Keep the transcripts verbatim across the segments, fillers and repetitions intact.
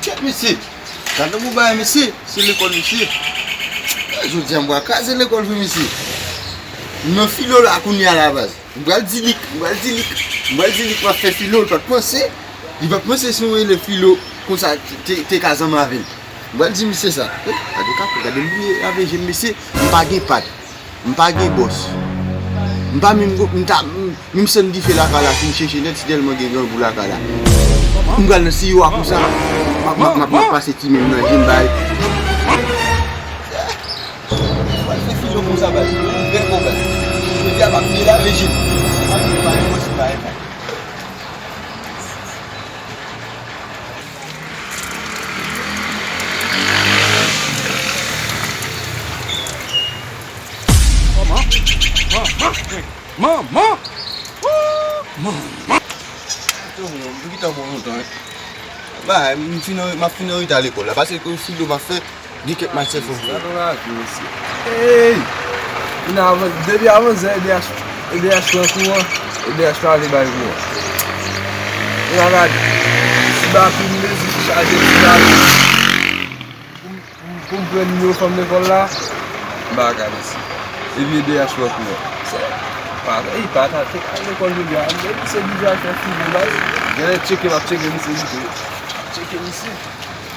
Kèt mesye. Gade yon bagay mesye. Se lekòl mesye. Jodi a m pral kraze lekòl vre mesye. M nan filo la kounye a la baz. M pral di lik, m pral di lik, m pral di lik m ap fè filo, li pa t panse, li pa t panse se yon elèv filo konsa te, te ka zanmi avè l. M pral di misye sa. Gade kapon, gade m bliye lave je m mesye, m pa gen pat, m pa gen bòs. M pa menm, m ta, m, menm sann dife lakay la fin cheche nèt si tèlman gen grangou lakay la. M pral nan siyo a konsa, m ap, m ap, m ap, m ap pase ti men m nan je m bay. Mwen fè filo konsa baz. Bèl kò baz. Jodi a m ap vin lave je m. M ap vin pale mwen se pa epa. Manman! Manman! Manman! Manman! Mwen gentan bon lontan, wi. Ba, m fin an, m ap fin anreta lekòl la. Pase ke filo m ap fè, gen kèk match fò. Gade yon lavi, mesye. Ey! Vin avan, depi avan zè, E D H, E D H pran kouran, E D H pa vle bay kouran. Vin a gade. Ti baton, mezi ki chaje ti baton. Pou m, pou m, pou m pran nimewo fanm lekòl la, m pa ka, mesye. Epi E D H pran kouran. Se pa, e pa ta, te ka lekòl jodi a. Epi se di Jack fè fini, bay. Genlè tcheke, m ap tcheke misye pito. M ap tcheke misye.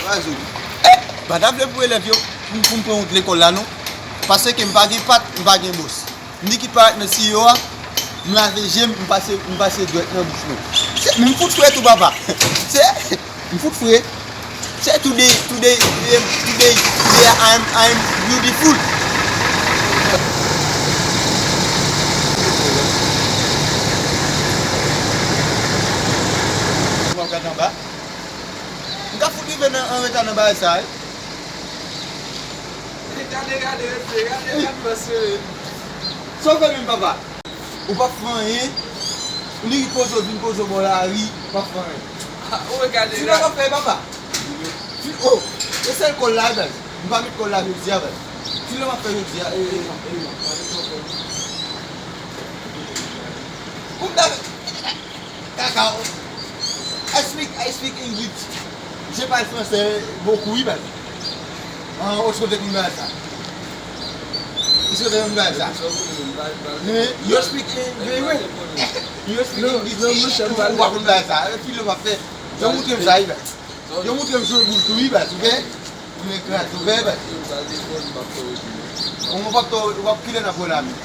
Razo. Eh! M pa ta vle pou elèv yo, pou, pou m pran wout lekòl la, non. Paske m pa gen pat, m pa gen bòs. M di kit parèt nan siyo a, m lave je m, m pase, m pase dwèt nan bouch mwen. Se, men m fout fre tou, papa. Se, m fout fre. Se today, today, today, today, I'm, I'm beautiful. M ap gade anba. M ka fout rive nan, an reta nan bagay sa, wi. Gade, gade, mesye, gade, gade, mesye. Sa w fè menm, papa? Ou p ap fè anyen. Ou li poze w, vin poze w bò lari, ou p ap fè anyen. Ah, ou gade. Ti la, la. W ap fè, papa? Ti, oh, e sèl kòl la, baz. M pa met kòl la jodi a, baz. Ti la, w ap fè jodi a, e, e, e. Ou m ta Kakao. I speak, I speak English. Je parle français beaucoup, wi, baz. Ah, ou sou te konn bagay sa. Ou sou te konn bagay sa. Eh, you speak, eh, very well. You speak English. Ou pa konn bagay sa. Filo m ap fè. Yo moutre m sa, wi, baz. Yo moutre m jwe boul tou, wi, baz, oke? Pou m ekran tou, vè, baz. Bon, w ap, w ap kilè n ap wè la menm?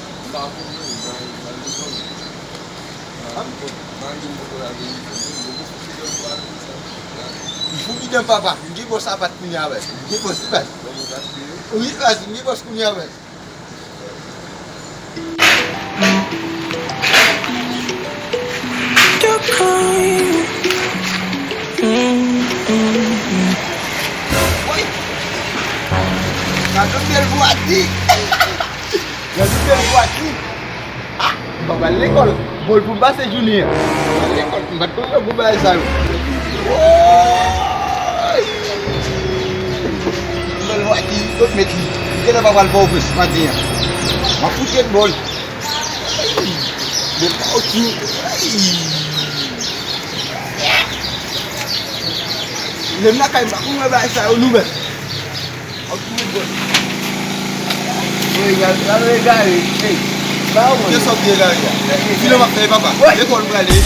M fout bidon, papa. M gen bòs apat kounye a, baz. M gen bòs, wi, baz. Wi, baz, m gen bòs kounye a, baz. Woy! Gade bèl vwati! Gade bèl vwati! Ah! M pa pral lekòl. Bon, pou m pase jounen an. M pa pral lekòl. M pa t konn yo pou bagay sa yo. Woy! Bèl vwati, kot met li. Genlè pa pral fè ofis maten an. M ap fout kèt bòl. Bèl bawti. Lè m lakay m pa konn wè bagay sa yo, nou menm. Ap tou bòl. Woy, y ap, y ap egare. Ey, ba w mwen. Kiyès w ap di egare a? Filo m ap fè, papa. Woy. Lekòl m prale.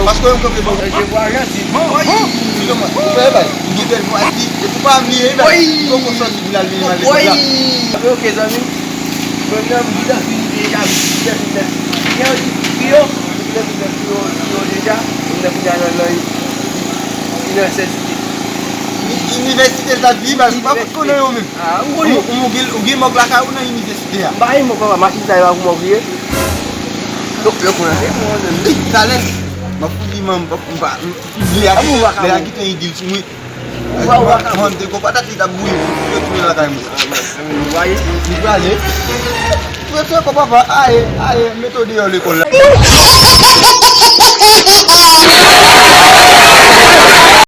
Paske yo kanpe bò. Filo m ap fè, bay. M gen bèl vwati. E pou pa bliye, bay. Woy. Fò w sòti pou l al vini nan lekòl la. Woy. Ok, zanmi. Mwen menm, m gen anvi deja, m gen anvi nèf. Gen anvi piyo, m gen anvi nèf piyo, piyo deja, m gen anvi deja nan, nan inivèsite. Inivèsite, sa di, baz, ou pa fout konnen yo menm. Ah, ou konnen. Ou, ou gen, ou gen mòg lakay ou nan inivèsite a. M pa gen mòg, papa, machin sa yo a pou mòg li ye. Yo, yo konnen se pou mwen menm. Ey, talè, m ap fout di manman m, m pa, m, m, li a, lè a kite idil sou mwen. Mande kò patat li t ap bouyi, yo tounen lakay mwen. Li prale. Prete kò papa, aye, aye, mete w deyò lekòl la.